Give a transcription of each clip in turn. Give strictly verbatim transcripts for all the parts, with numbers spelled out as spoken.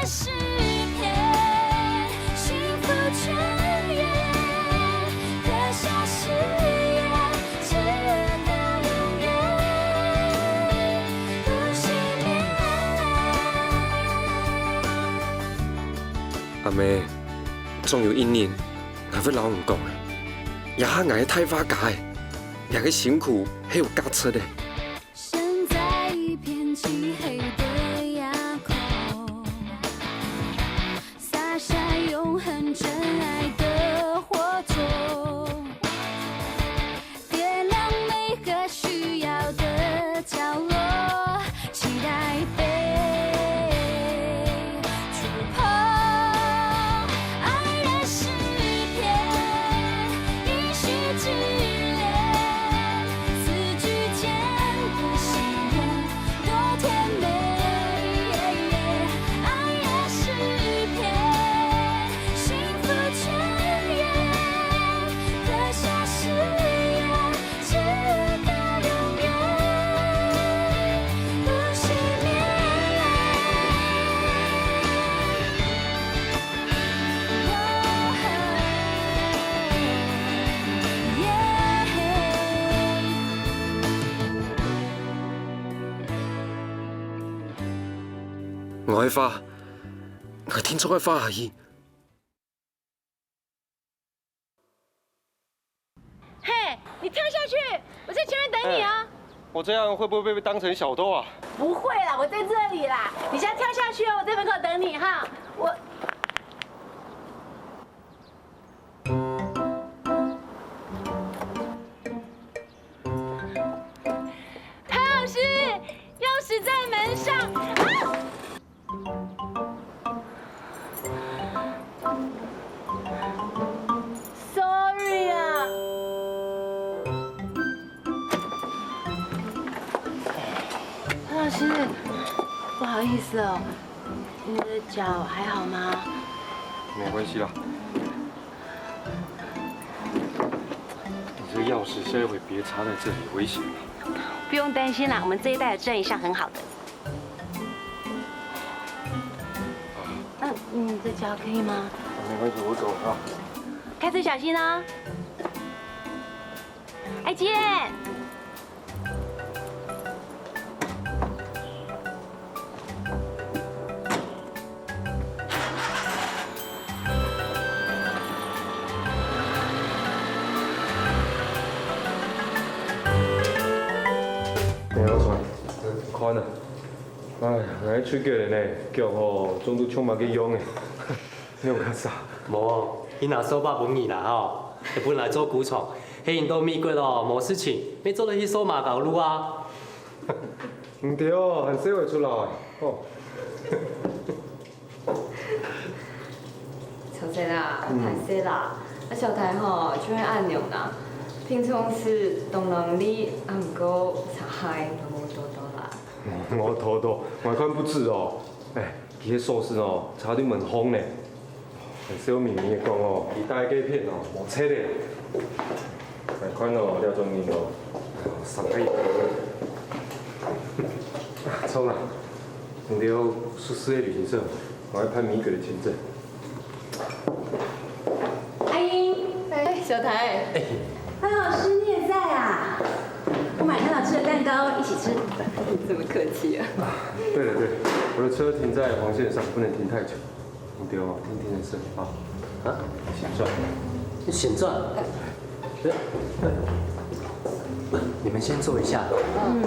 诗篇，幸福泉源，刻下誓言，直到永远，不熄灭。阿姆，總有一日，𠊎會摎你講个，這下𠊎係大畫家个，這个辛苦係有價值个。 身在一片漆黑的夜空，灑下永恆真愛的火種，點亮每個需要的角落，期待被觸碰。愛的詩篇，一息之恋， 四句间的誓言多甜美。爱的诗篇，幸福泉源，刻下誓言，直到永远，不熄灭。 我个花，𠊎定著愛花下去。嘿，你跳下去，我在前面等你啊。哎，我这样会不会被当成小偷啊？不会啦，我在这里啦。你先跳下去哦，我在门口等你哈。我。 潘老师，钥匙在门上。啊！Sorry啊。潘老师，不好意思哦，你的脚还好吗？没关系啦。 你这钥匙下一回别插在这里，危险啊！不用担心啦，我们这一带的治安一向很好的。那你的脚可以吗？没关系，我走了啊。开车小心哦。再见。 哎，阿川，你看啊，哎呀，𠊎出腳了呢，腳吼，腫到像麼个樣誒。你有看啥？無，佢拿掃把分你啦吼，係分來做苦蟲，係你到美國哦，無事情，乜做得去掃馬路啊。 毋對哦，還笑會出來。哦。秋姐啦，嗯。歹勢啦，啊小弟吼，就係恁樣啦。平常時當伶俐，啊毋過傷害都無多多啦。無多多，𠊎看不止哦。哎， 佢个鎖匙哦，插到門縫呢。笑眯眯个講哦，佢戴該片哦，無賊个。來看哦，這種人哦，上个一錯啦，你兜熟識个旅行社，𠊎愛辦美國个簽證。阿英，哎，小台。哎， 潘老師，你也在啊？我買很好吃的蛋糕，一起吃。這麼客氣啊。啊，對了對了，我的車停在黃線上，不能停太久。你對哦，停停的是啊。啊？旋轉。旋轉？對。你們先坐一下。嗯。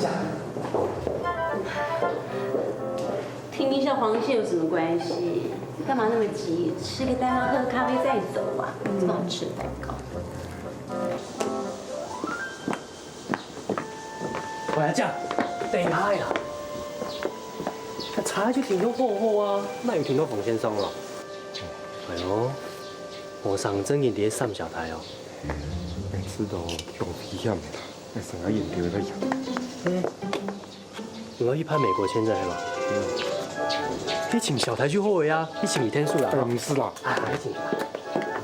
這樣。 停一下黃線有什麼關係？幹嘛那麼急？吃個蛋糕，喝個咖啡再走啊，這麼好吃的蛋糕。喂，阿姐，等一下啦。該車就停到好好啊，哪有停到黃線上啊？哎喲，我上正經在閃小台哦。每次都有危險的啦，那什麼眼睛在想？嗯。 你愛去辦美國簽證係無？去尋小台就好个啊，去尋李天樹啦。哎，毋係啦。啊，去尋。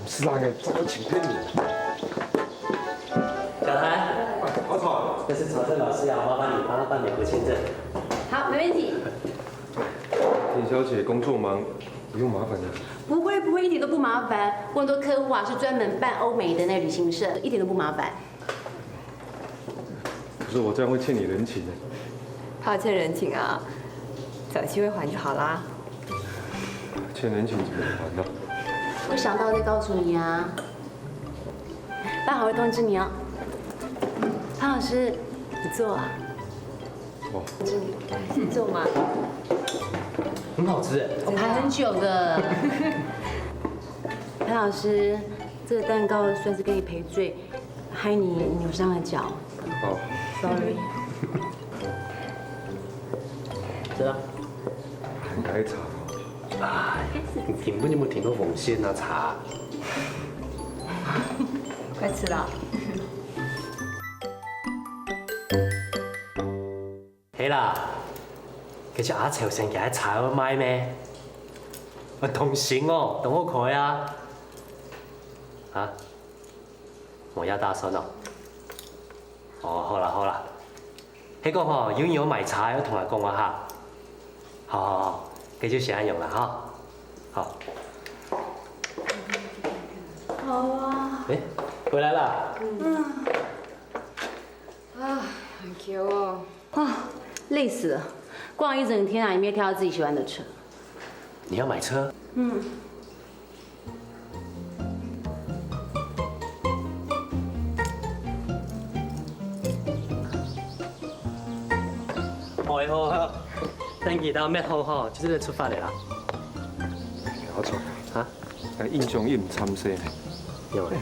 毋係啦，哎，早就請別人。小台，哎，我操！這是曹正老師要麻煩你幫他辦美國簽證。好，沒問題。李小姐工作忙，不用麻烦的。不会不会，一点都不麻烦。我很多客户啊是专门办欧美的那旅行社，一点都不麻烦。可是我这样会欠你人情的。怕欠人情啊？找机会还就好啦。欠人情怎么还呢？我想到再告诉你啊。办好会通知你哦。潘老师，你坐啊。哦。你坐嘛。很好吃哎。我排很久的。潘老师，这个蛋糕算是给你赔罪，害你扭伤了脚。哦。Sorry。吃啊。很爱茶。哎，你根本就没听到风险啊，茶。快吃了。 係啦，該隻阿châu先佢个茶有賣咩？啊，當新哦，當好看啊！啊，無要打算哦。哦，好啦好啦，係講吼，有人有買茶，愛同𠊎講啊哈。好好好，該就先恁樣啦哈。好。好啊。哎，回來啦。嗯。 啊，很Q哦。啊，累死了！逛一整天啊，也没有挑到自己喜欢的车。你要买车？嗯。好好好，等佢兜搣好吼，就出發了啦。不要走。啊？哎，英雄也毋參細呢。有。哎，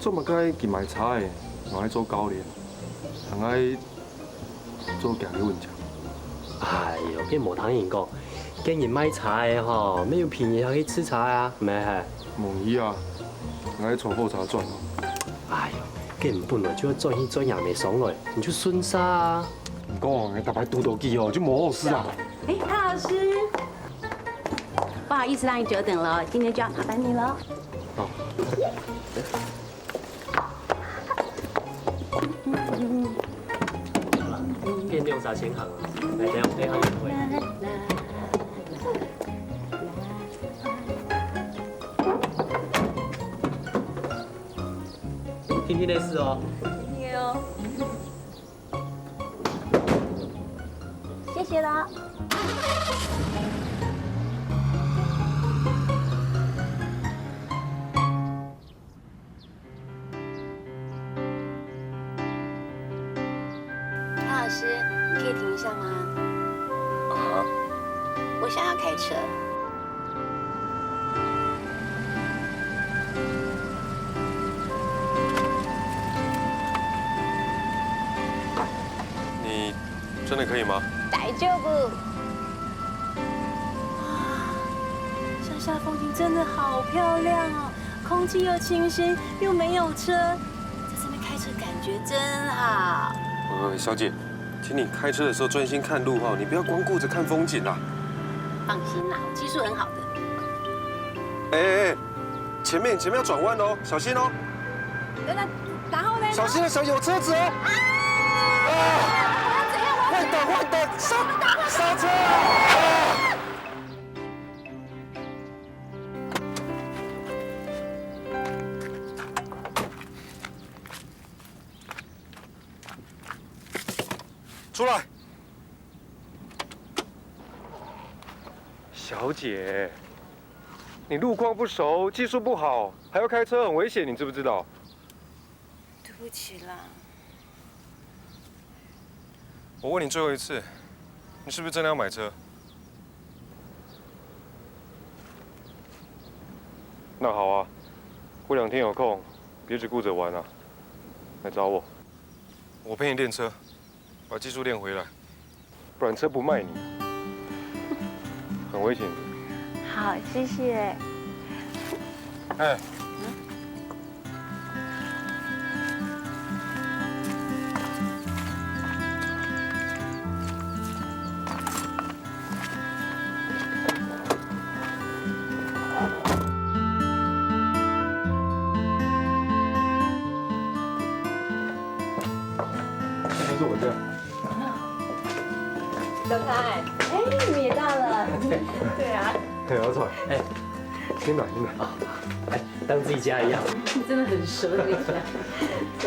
做麼个佢買車个，還愛做教練，還愛 做行李運將。哎喲，該無聽人講，該人賣茶个吼，乜有便宜下去試茶啊，毋係係？無去啊，𠊎坐火車轉哦。哎喲，該你本來就愛轉去轉也無上來，你就順續啊。毋過，𠊎逐擺堵到佢哦，就無好勢啊。哎，潘老師，不好意思讓你久等了，今天就要麻煩你了。好。 變量啥先行啊？來，等下，等下，等下。聽聽類似哦。聽聽哦。謝謝啦。 潘老師，你可以停一下嗎？啊？我想要開車。你真的可以嗎？大丈夫。啊，鄉下風景真的好漂亮哦，空氣又清新，又沒有車， 在這邊開車感覺真好。呃，小姐，請你開車的時候專心看路哈，你不要光顧著看風景啦。放心啦，我技術很好的。哎哎哎，前面前面要轉彎哦，小心哦。等等，然後呢？小心啊，小有車子哦。啊！我要怎樣？我要怎樣？換擋換擋，剎剎車啊！ 出來！小姐，你路況不熟，技術不好，還要開車很危險，你知不知道？對不起啦。我問你最後一次，你是不是真的要買車？那好啊，過兩天有空，別只顧著玩啊，來找我。我陪你練車，把技術練回來，不然車不賣你，很危險。好，謝謝。哎， 那就是我家。走开。哎，你们也到了。对，嘿，阿財，哎，你來，你來。啊，哎，當自己家一樣。你真的很熟那個家。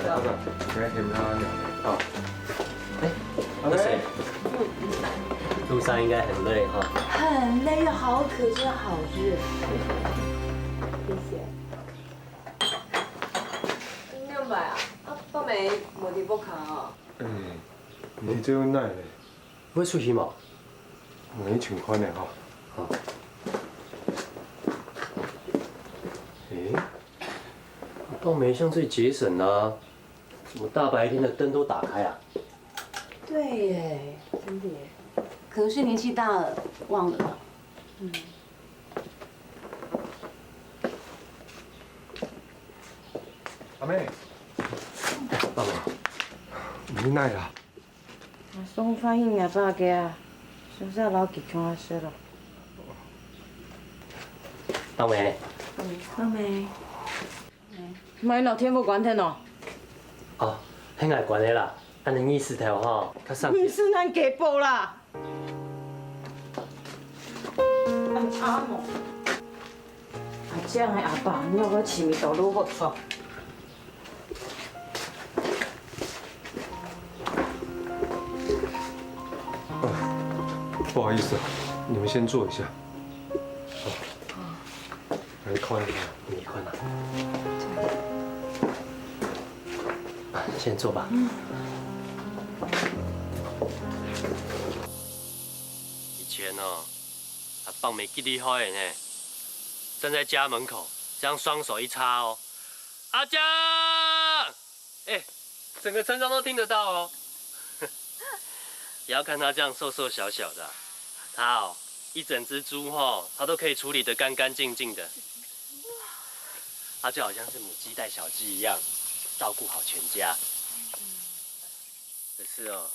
阿財，你來聽他聊。好。哎，阿妹。那誰？路上應該很累哈。很累，好渴，真的好熱。謝謝。你兩擺啊？啊，伯姆無佇屋下哦。哎，你這樣哪會？ 會出去無？無去尋看咧吼。好。誒，伯姆像最節省啊，怎麼大白天的燈都打開啊？對耶，真的耶，可能是年紀大了，忘了吧。嗯。阿妹，伯姆，你哪啦？ 送飯去阿爸个啊，順續摎佢共下食咯。冬梅。冬梅。莫摎電火關忒哦。哦，係𠊎關个啦，恁樣意思頭吼，較省電。毋使恁雞婆啦。恁阿毛。啊，這樣个阿爸，你有個親密道路好錯。 不好意思啊，你們先坐一下。哦，來看一下，你看啊。啊，先坐吧。以前哦，阿伯姆幾厲害的呢，站在家門口，這樣雙手一叉哦，阿江！ 哎，整個村莊都聽得到哦。不要看他這樣瘦瘦小小的啊，他哦，一整隻豬吼，他都可以處理得乾乾淨淨的。他就好像是母雞帶小雞一樣，照顧好全家。可是哦，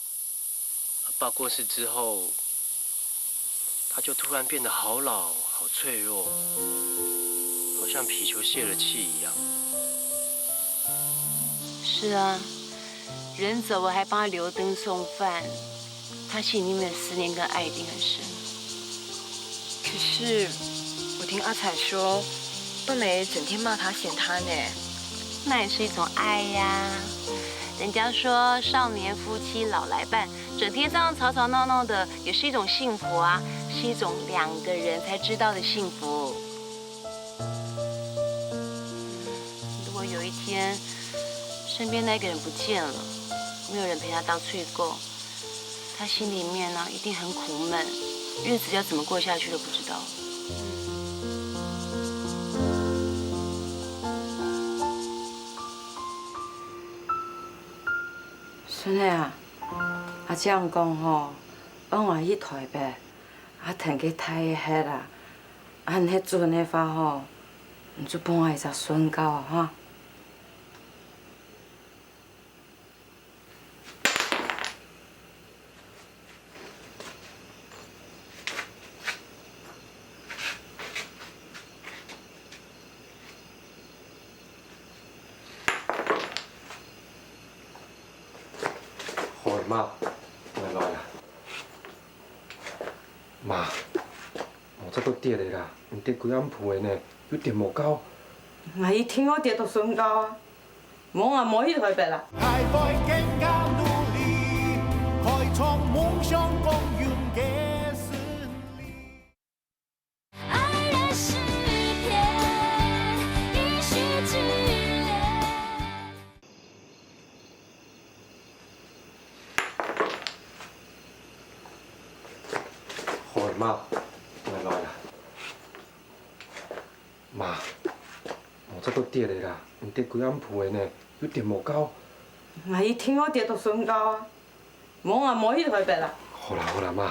阿爸過世之後，他就突然變得好老、好脆弱，好像皮球洩了氣一樣。是啊，人走了還幫他留燈送飯，他心裡面的思念跟愛一定很深。可是，我聽阿財說，伯姆整天罵他、嫌他呢。那也是一種愛呀。人家說少年夫妻老來伴， 整天這樣吵吵鬧鬧的，也是一種幸福啊，是一種兩個人才知道的幸福。如果有一天，身邊那個人不見了，沒有人陪他鬥喙鼓，他心裡面呢，一定很苦悶，日子要怎麼過下去都不知道。孫仔啊， 阿正講吼，愛𠊎去臺北，啊，跈佢大个歇啊，啊，你歇準个話吼，你就分𠊎一隻訊息啊，哈。 好了，媽，𠊎來啊。媽，無再過跌了啦，你跌幾暗晡个呢，又跌無夠。𠊎一定愛跌到升高啊，無𠊎無去臺北啦。還會更加努力，開創夢想公園个森林。 愛的詩篇，一息之間。好了，媽，𠊎來啊。媽，無再過跌了啦，你跌幾暗晡个呢，又跌無夠。𠊎一定愛跌到升高啊！ 無啊，無去臺北啦。好啦好啦，媽。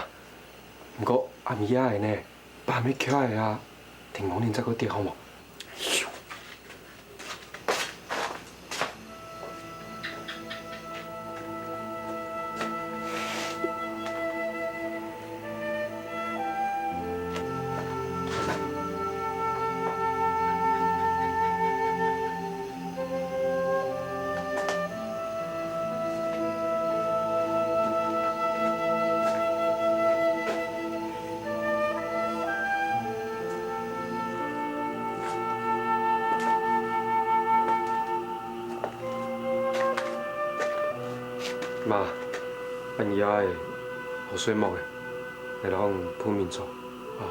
毋過暗暝仔个呢，爸乜徛个啊，天光日再過跌好無？ 好媽，恁夜个，好睡目个，來同你鋪眠床，啊。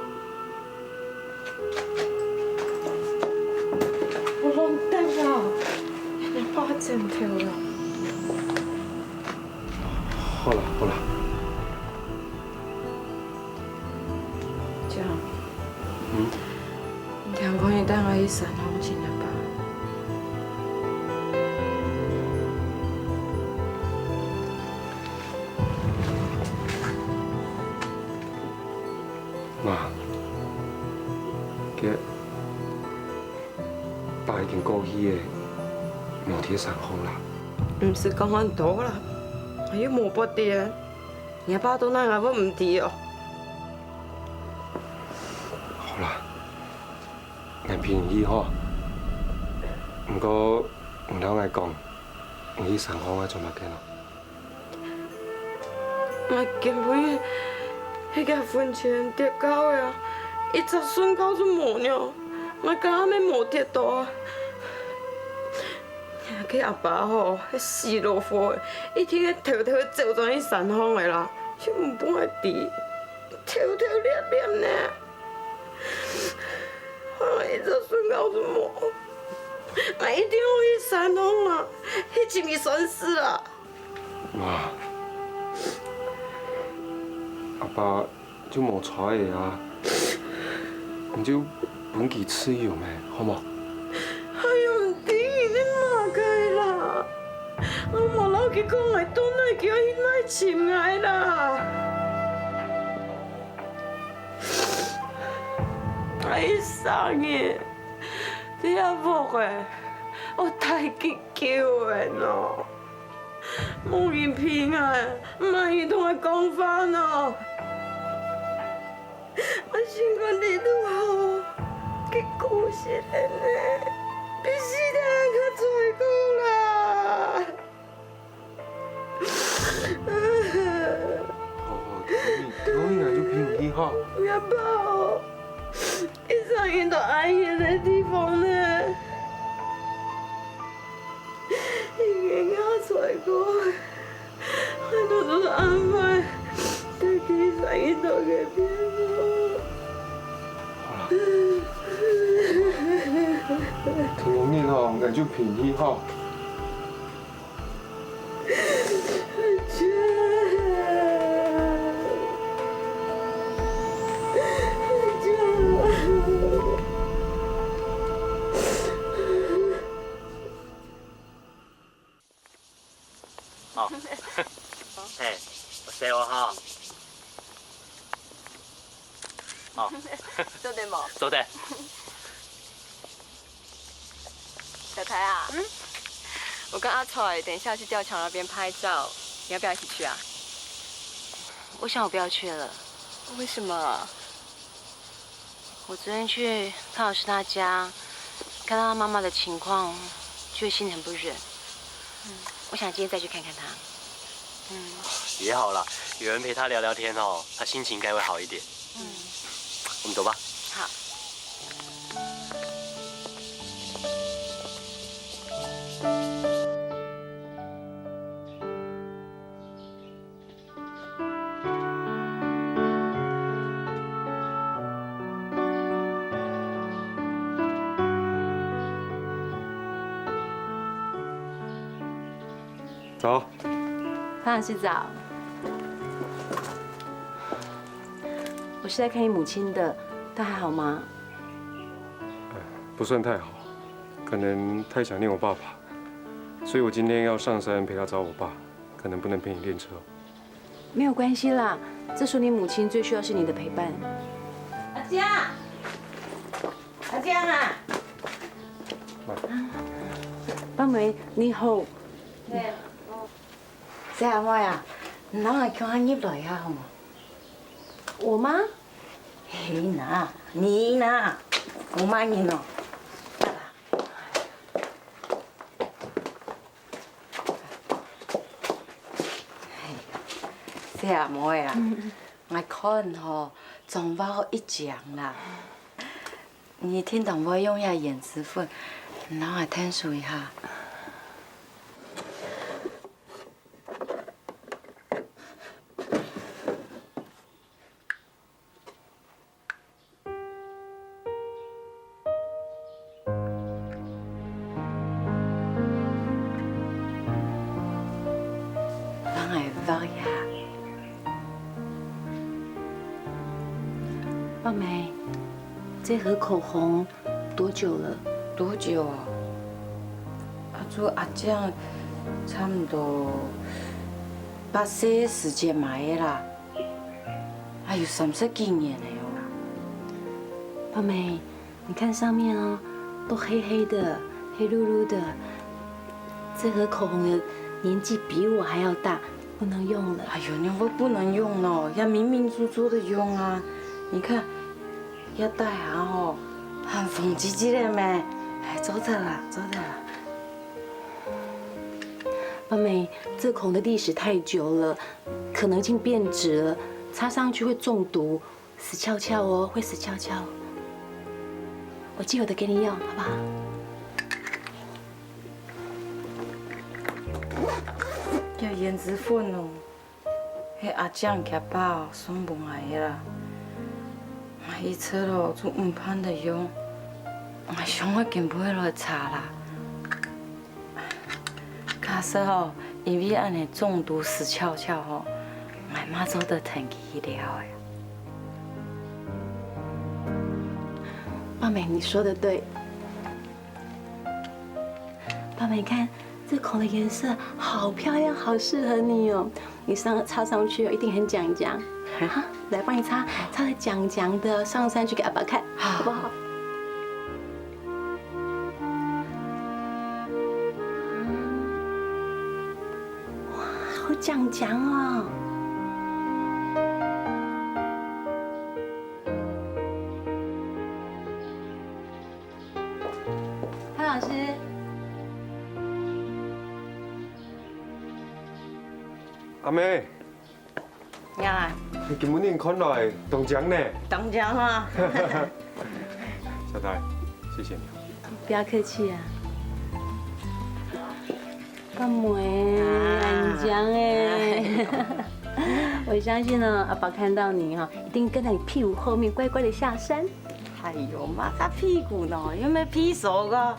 我攏得啊，你拍枕頭啦。好啦，好啦。這樣，嗯？你聽講你帶我去山上尋阿爸。 媽，該爸已經過去个，無在山項啦。毋使講恁多啦，𠊎又無發癲，若爸到哪𠊎會毋知哦。好啦，𠊎陪你去吼。毋過，你摎𠊎講，你去山項愛做麼个呢？ 𠊎根本係該分錢跌到个啊，一隻唇膏就無了，𠊎敢還無跌到啊！該阿爸吼，係死老虎，一定係偷偷走轉去山項个啦，又毋分𠊎知，偷偷摸摸呢。啊，一隻唇膏就無，𠊎一定愛去山項啊，去尋佢算數啊！ 媽，阿爸就無在个啊，你就分佢自由咩，好無？哎喲，毋知你在麼个啦！𠊎無摎佢講，𠊎到哪佢愛去哪尋𠊎啦！𠊎一生人，在這屋个，𠊎大幾久个喏！ 無人陪𠊎，無人同𠊎講話呢。𠊎心肝裡肚吼，佢過身了呢，比死忒還較衰過啦。好，好，聽你，聽你，𠊎就陪你去吼。若爸哦，一生人都愛遠个地方呢。 一年下衰過，還多多安排，在佢生意到該片哦。好啦，聽你吼，𠊎就陪你吼。好。嘿，𠊎洗好哈。好。做得無？做得。小台啊，嗯？我跟阿彩等一下去吊橋那邊拍照，你要不要一起去啊？我想我不要去了。為什麼？ 我昨天去潘老師他家，看到他媽媽的情況，就會心裡很不忍。我想今天再去看看他。嗯，也好啦，有人陪他聊聊天哦，他心情應該會好一點。嗯，我們走吧。好。 早。潘老师早。我是來看你母親的，她還好嗎？呃，不算太好，可能太想念我爸爸，所以我今天要上山陪她找我爸，可能不能陪你練車哦。 沒有關係啦，這時候你母親最需要是你的陪伴。阿江，阿江啊！伯姆，你好。細阿妹啊，你摎𠊎共下入來啊，好無？我嗎？你哪，你哪，有麼人哦？ 細阿妹啊，𠊎看吼，妝化好一張啦。你定當會用這胭脂粉，你摎𠊎𢯭手一下。八妹，這盒口紅多久了？多久啊？啊，就阿正差不多八歲時節買个啦，啊，有三十幾年了喲。八妹，你看上面哦，都黑黑的，黑漉漉的。這盒口紅的年紀比我還要大，不能用了。哎喲，你會不能用哦，要明明珠珠的用啊！你看，要戴啊吼，很紅唧唧的咩？哎，走着啦，走着啦。八妹，這口红的歷史太久了，可能已經變質了，擦上去會中毒，死翹翹哦，會死翹翹。我借我的給你用，好不好？這胭脂粉哦，係阿正厥爸送分𠊎个啦。𠊎一直哦，就毋盼得用，𠊎想愛今晡日來擦啦。 假使吼，因為恁樣中毒死翹翹吼，𠊎嘛做得跈佢去尞个。八妹，你說得對。八妹，你看，這口紅的顏色好漂亮，好適合你哦。你上，擦上去哦，一定很鏘鏘。啊，來，幫你擦，擦得鏘鏘的，上山去給阿爸看，好不好？ 哇，好鏘鏘哦！潘老師，阿妹， 呀，你今晡日看來當靚呢。當靚哈。小戴，謝謝你。不要客氣啊。八妹，啊。恁靚欸。我相信呢，阿爸看到你哈，一定跟在你屁股後面乖乖的下山。 哎喲，麼个屁股呢？又毋係屁股个。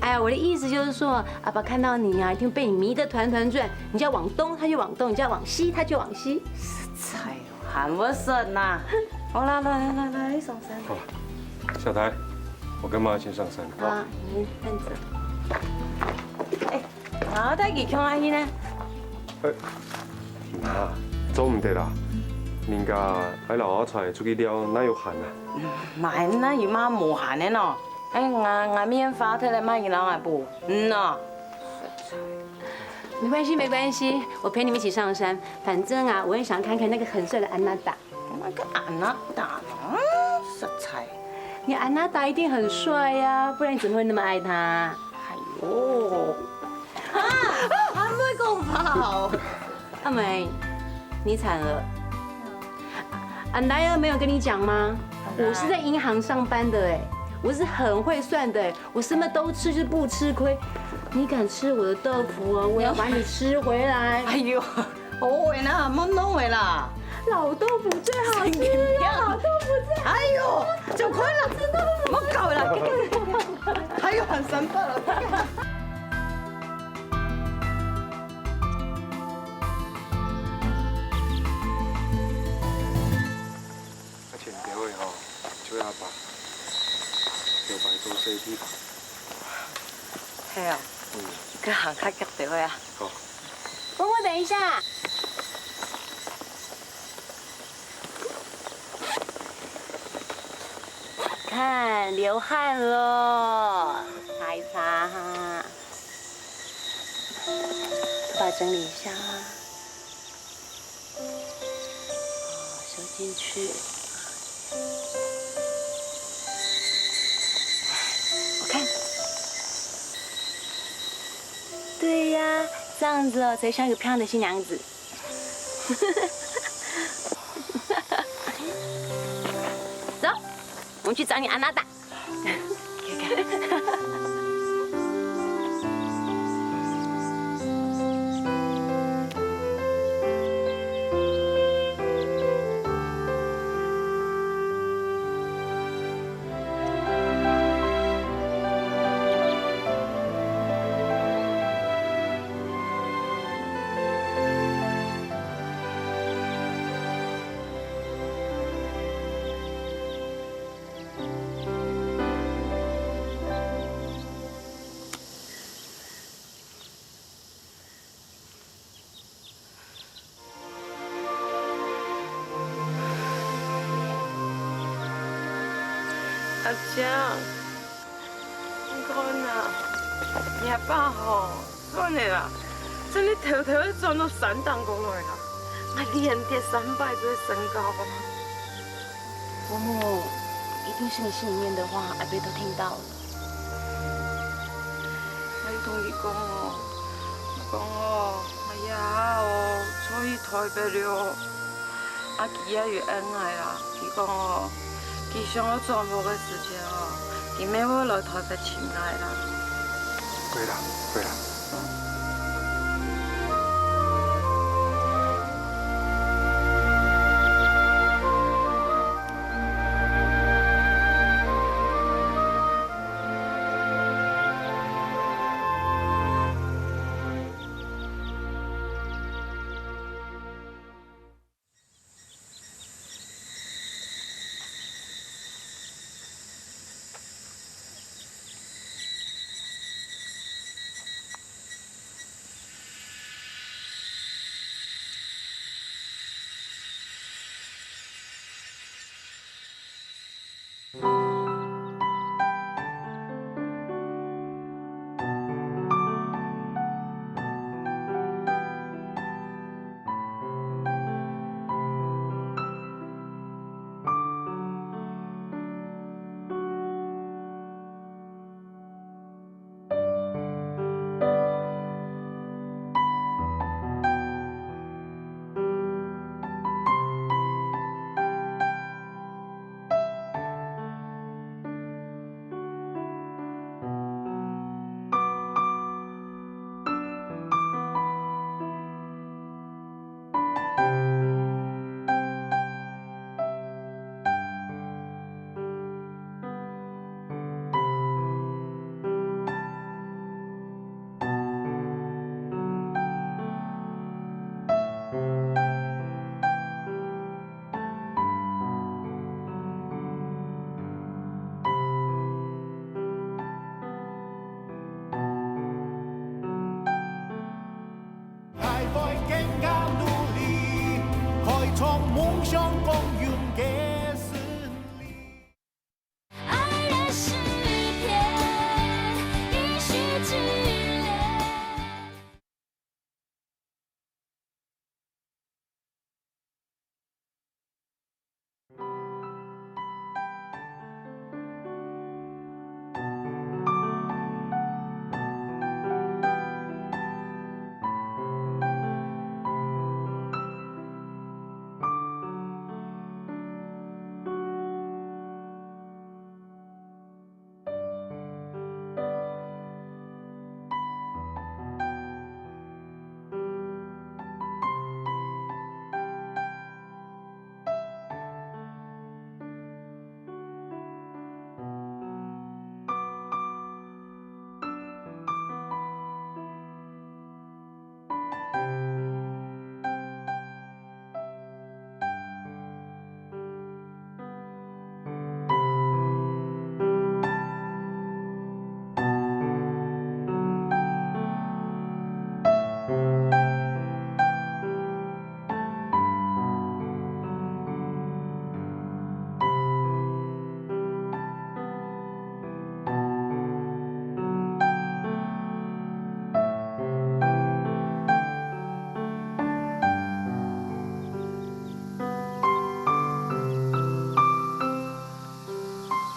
哎呀，我的意思就是說，阿爸看到你啊，一定被你迷得團團轉。你叫往東，他就往東；你叫往西，他就往西。實在哦，還會說吶。好啦，來來來來，上山。好，小台，我跟媽先上山。好啊，你先站著。哎， 啊，帶佢共下去呢？哎，媽，做毋得啦！人家愛摎阿財出去尞，哪有閒啊？毋係，哪有麼無閒个喏？哎，𠊎，𠊎面花忒了，麼人摎𠊎補？嗯喏。沒關係，沒關係，我陪你們一起上山。反正啊，我也想看看那個很帥的安娜達。 那個安娜達呢？實在。你安娜達一定很帥呀，不然你怎麼會那麼愛他？哎喲，啊，還會講話哦。阿梅，你慘了。安達沒有跟你講嗎？我是在銀行上班的哎，我是很會算的哎，我什麼都吃，就是不吃虧。你敢吃我的豆腐哦，我要把你吃回來。哎喲， 哦，會啦，莫弄會啦。老豆腐最好吃了，神經病。老豆腐最好吃。哎喲，走開啦，莫搞啦。哎喲，還三百了。啊，前條个吼，就係阿爸，有擺做事个地方。係哦。嗯。佢行較遽兜个啊。好。 等我，等一下。看，流汗了，擦一擦哈。把它整理一下啊。好，收进去。我看。对呀，这样子哦，才像一个漂亮的新娘子。 走，我们去找你阿娜达。阿強，你看啊，你阿爸吼，算了啦，真个偷偷个鑽到山頂過來啦，𠊎連跌三擺就會升高啊。伯母，一定是你心裡面的話，阿伯都聽到了。𠊎有同佢講哦，𠊎講哦，𠊎這下哦，就去台北了。 阿基也有恩𠊎啦，佢講哦，佢想愛轉屋个時節哦，佢乜會來台北尋𠊎啦。對啦，對啦。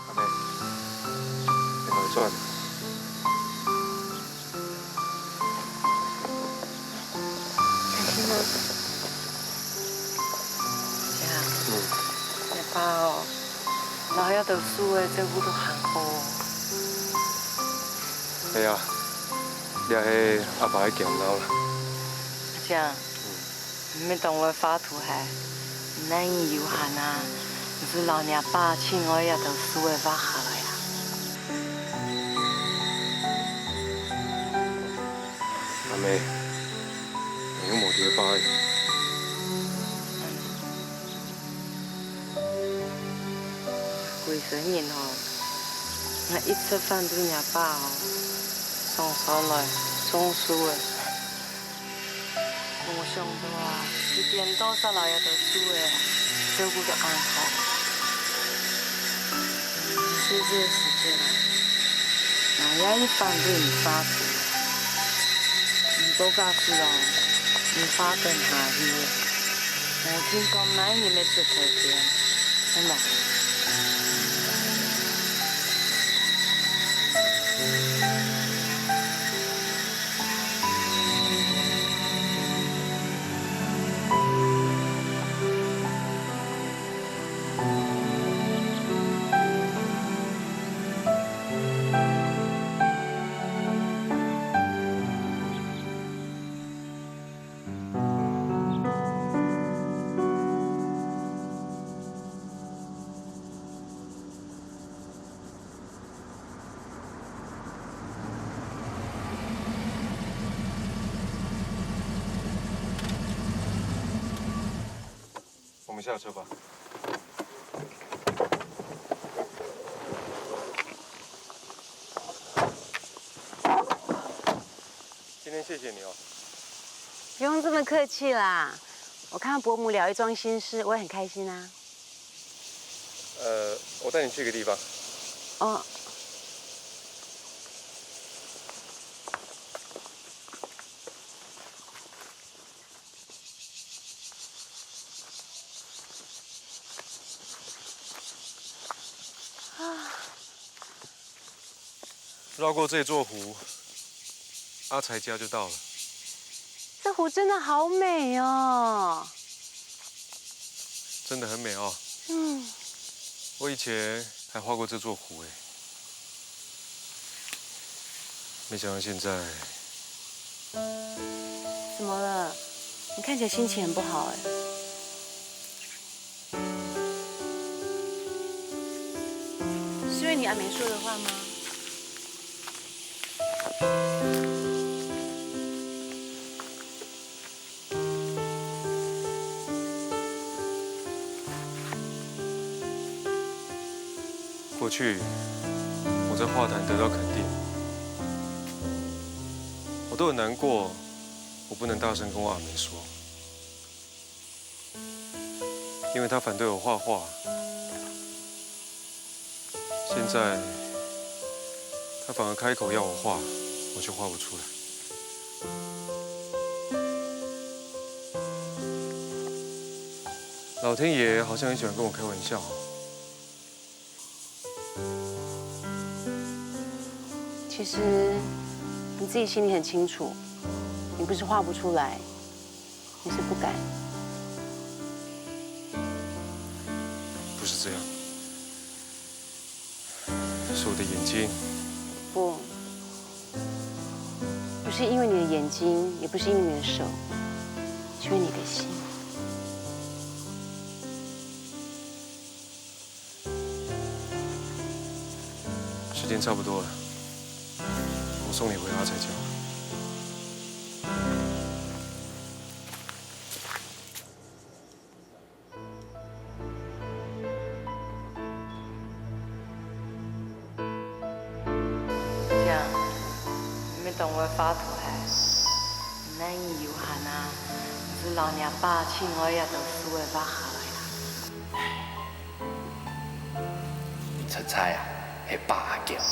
阿妹，你來轉。 開心嗎？呀，嗯。你爸哦，老爺都輸了，照顧都還好哦。係啊，這係阿爸个驕傲啦。阿強，嗯。你乜當會畫圖係？你哪有閒啊？你就摎若爸親愛這兜樹仔畫下來啊。 阿妹，你又無在該。歸生人吼，𠊎一直反對若爸吼，上山來種樹仔。無想到啊，佢顛倒煞摎這兜樹仔照顧到恁好。就這个時節啦，𠊎也一般都毋畫圖啦。毋過假使哦，你畫等下去，𠊎聽講哪日會出頭天，係無？ 我们下车吧。今天谢谢你哦。不用这么客气啦，我看到伯母聊一桩心事，我也很开心啊。呃，我带你去一个地方。哦。 绕过这座湖，阿才家就到了。这湖真的好美哦。真的很美哦。嗯。我以前还画过这座湖诶，没想到现在。怎么了？你看起来心情很不好哎。 是因为你阿姆说的话吗？过去我在画坛得到肯定，我都很难过，我不能大声跟我阿姆说。 因为他反对我画画。现在他反而开口要我画，我却画不出来。老天爷好像很喜欢跟我开玩笑哦。 其实你自己心里很清楚，你不是画不出来，你是不敢。不是这样，是我的眼睛。不，不是因为你的眼睛，也不是因为你的手，是因为你的心。 时间差不多了，我送你回阿才家。 姐，你乜當會畫圖嘿？你哪有閒啊？你就摎若爸親愛這兜書仔畫下來啊！你實在啊，係爸阿嬌了。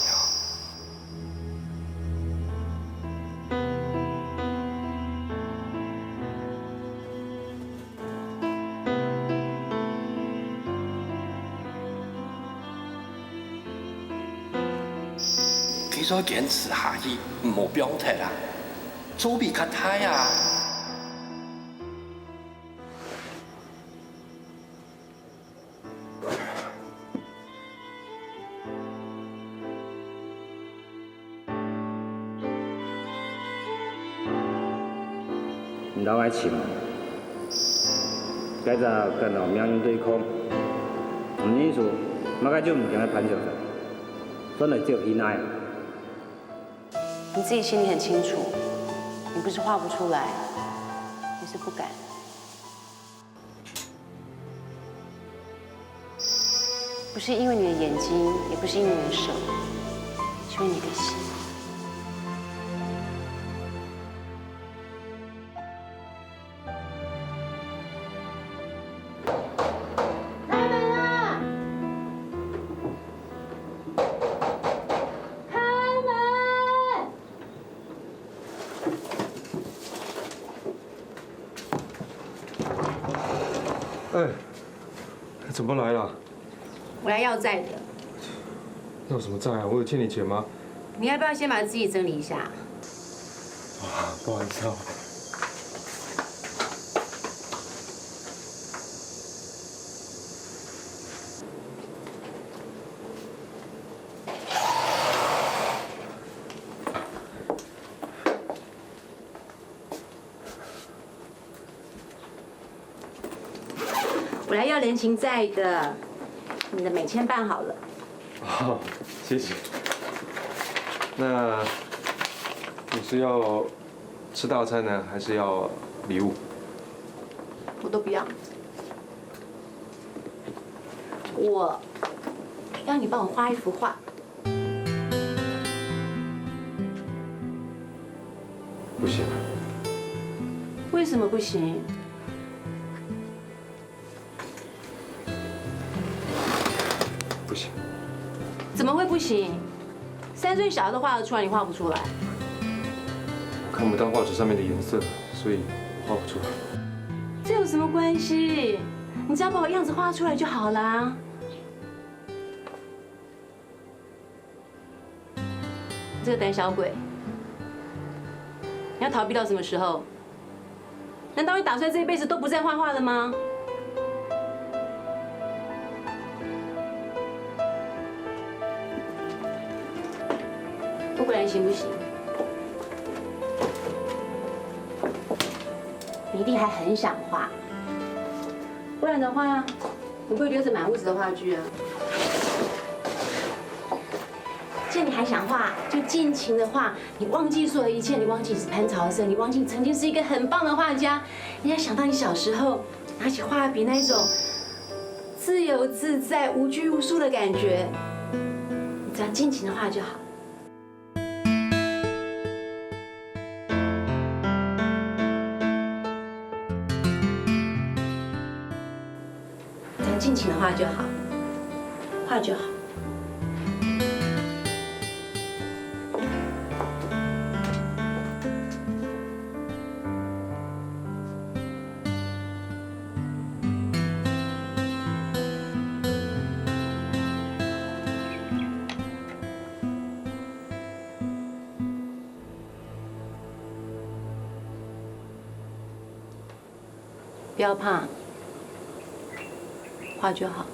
佢再堅持下去，毋好放忒啊！做比較大啊！ 你兜愛尋啊！該隻敢摎命運對抗，毋認輸，麼个就毋驚愛攀上山，轉來只有去哪啊！你自己心裡很清楚，你不是畫不出來，你是不敢。 不是因為你的眼睛，也不是因為你的手，是因為你的心。 開門啊！怎么来了？我来要债的。要什么债啊？我有欠你钱吗？你要不要先把自己整理一下？不好意思啊。我来要人情债的，你的美签办好了。哦，谢谢。那你是要吃大餐呢，还是要礼物？我都不要。我要你帮我画一幅画。 不行。为什么不行？不行。怎么会不行？三岁小孩都画得出来，你画不出来？我看不到画纸上面的颜色，所以我画不出来。这有什么关系？你只要把我样子画出来就好啦。 你这个胆小鬼，你要逃避到什么时候？难道你打算这一辈子都不再画画了吗？不管行不行，你一定还很想画，不然的话，你不会留着满屋子的话剧啊。 既然你还想画，就尽情的画。你忘记所有一切，你忘记你是潘朝生，你忘记你曾经是一个很棒的画家。你要想到你小时候拿起画笔那一种自由自在、无拘无束的感觉，你只要尽情的画就好。 只要尽情的画就好，画就好。不要怕，画就好。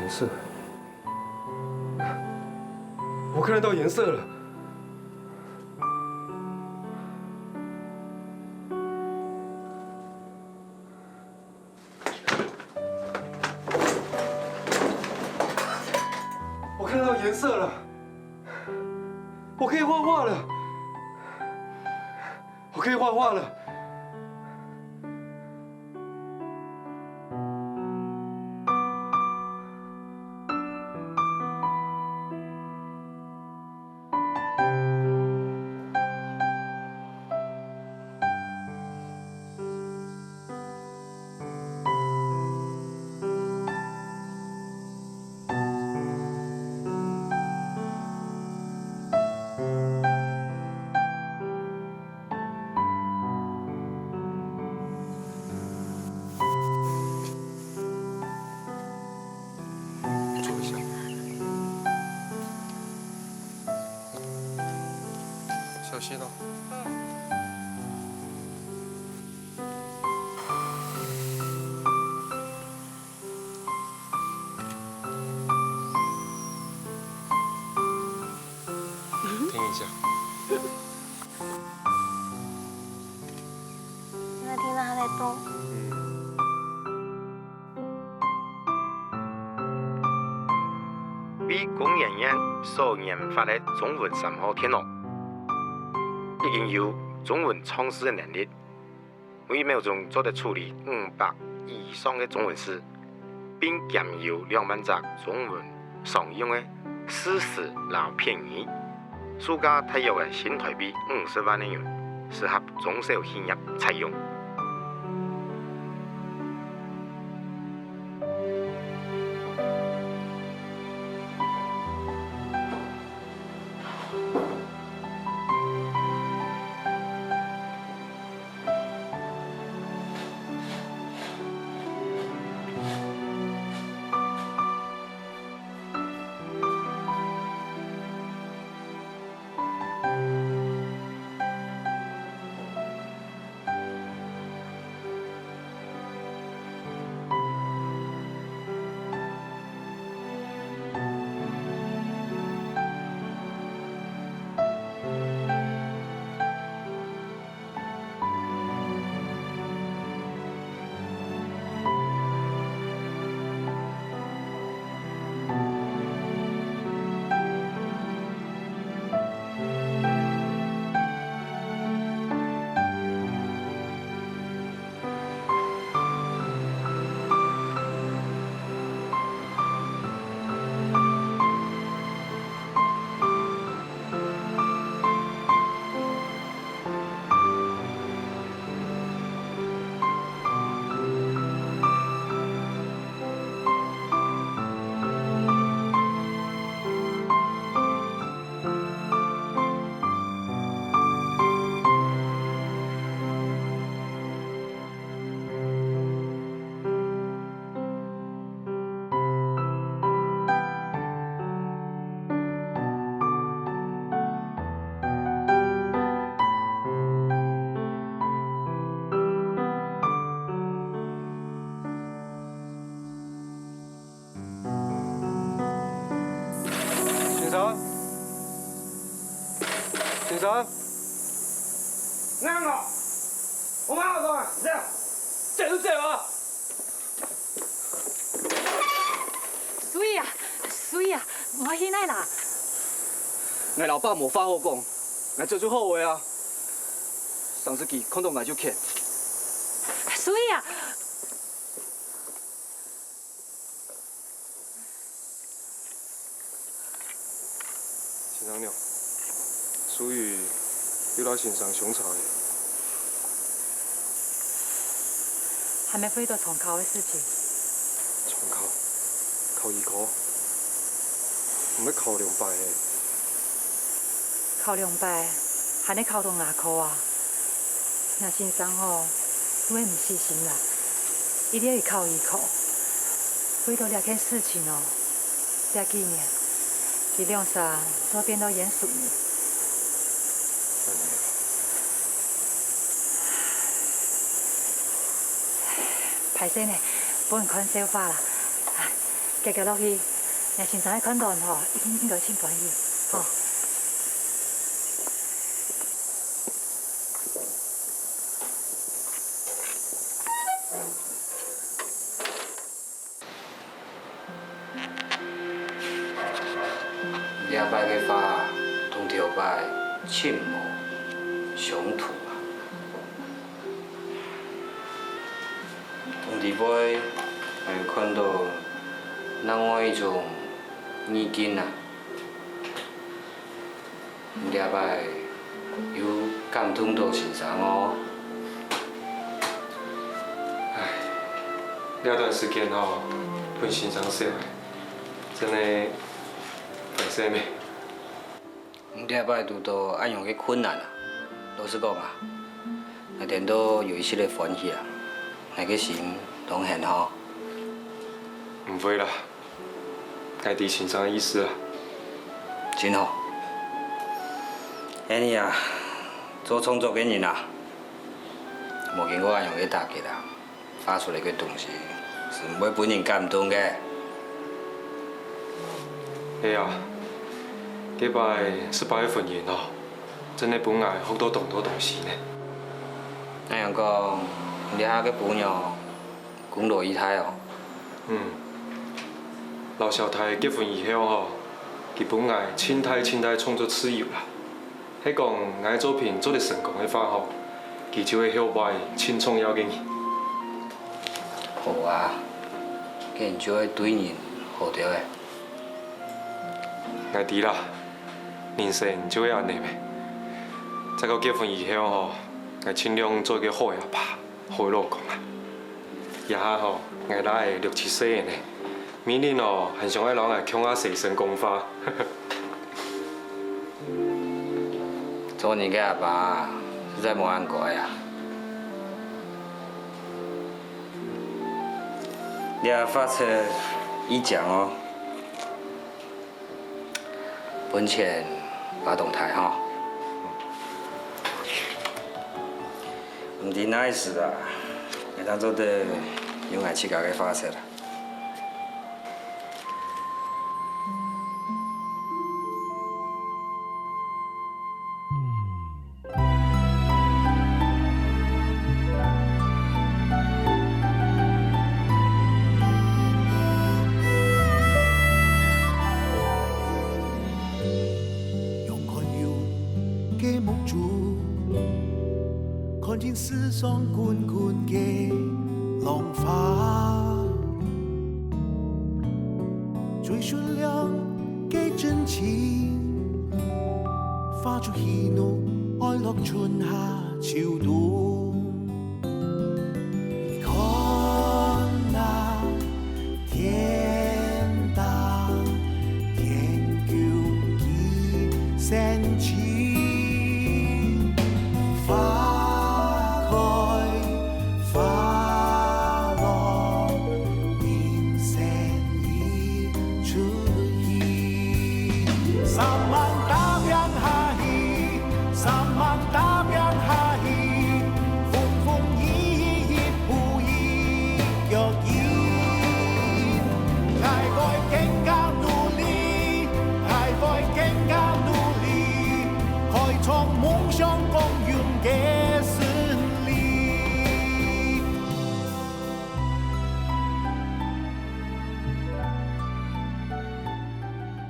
是，我看得到颜色了。我看到颜色了，我可以画画了，我可以画画了。坐一下。小心哦。听一下。你听到他在动？嗯。 为工研院所研发个中文三号电脑，已经有中文唱字个能力，每秒钟做得处理五百以上个中文字，并兼有两万只中文常用个字词摎片语。 售价大约个新台币五十萬个銀，適合中小企業採用。 先生，先生。哪个？我们好说啊，这样，走就走啊。水啊，水啊，莫去哪啦？𠊎摎爸無話好講，𠊎早就後悔啊。上世紀看到𠊎就譴。水啊！ 先生娘，淑玉又摎先生相吵咧。還無回到重考个事情。重考？考醫科？毋係考兩擺咧？考兩擺，還係考到牙科啊？ 若先生吼，都係毋死心啦，一定愛去考醫科。為著這件事情哦，這幾年，佢兩儕都變到冤仇人。恁呢啊？歹勢呢，分你看笑話啦。繼續落去，若先生愛看到吼，一定應該盡歡喜，吼。這擺个花同頭擺盡無相同啊！ 同底背還有看到另外一種意境啊！這擺有感動到先生哦！唉，這段時間吼，分先生愁个，真个歹勢咩？ 你這擺堵到恁樣个困難啊！老實講啊，𠊎顛倒有一息仔歡喜啊！𠊎个心當興吼。毋會啦，𠊎知先生个意思啊。真好。恁樣啊，做創作个人啊，無經過恁樣个打擊啊， 畫出來个東西係毋會分人感動个。係啊，該擺失敗个婚姻哦，真个分𠊎學到當多東西呢。恁樣講，你這下个餔娘功勞已大哦。嗯，摎小弟結婚以後吼，佢分𠊎盡大盡大創作自由啦。 係講𠊎作品做得成功个話吼，佢就係後擺盡重要个人。好啊，該你就愛對人好兜仔。𠊎知啦，人生就係恁仔咩。再過結婚以後吼，𠊎盡量做一個好阿爸、好老公啊。這下吼，𠊎倈仔六七歲仔呢， 明年哦，還想愛摎𠊎共下洗身講話。做人个阿爸，實在無恁該啊！這畫冊已靚哦，本錢花當大吼。毋知哪時啊，𠊎正做得有𠊎自家个畫冊啦。 仰看有个目珠，看見世上滾滾个浪花，最純良个真情，化作喜怒哀樂春夏秋冬。 看啊，天大，天公佢神奇，花開花落，人生一出戲。三萬打拚下去，三萬打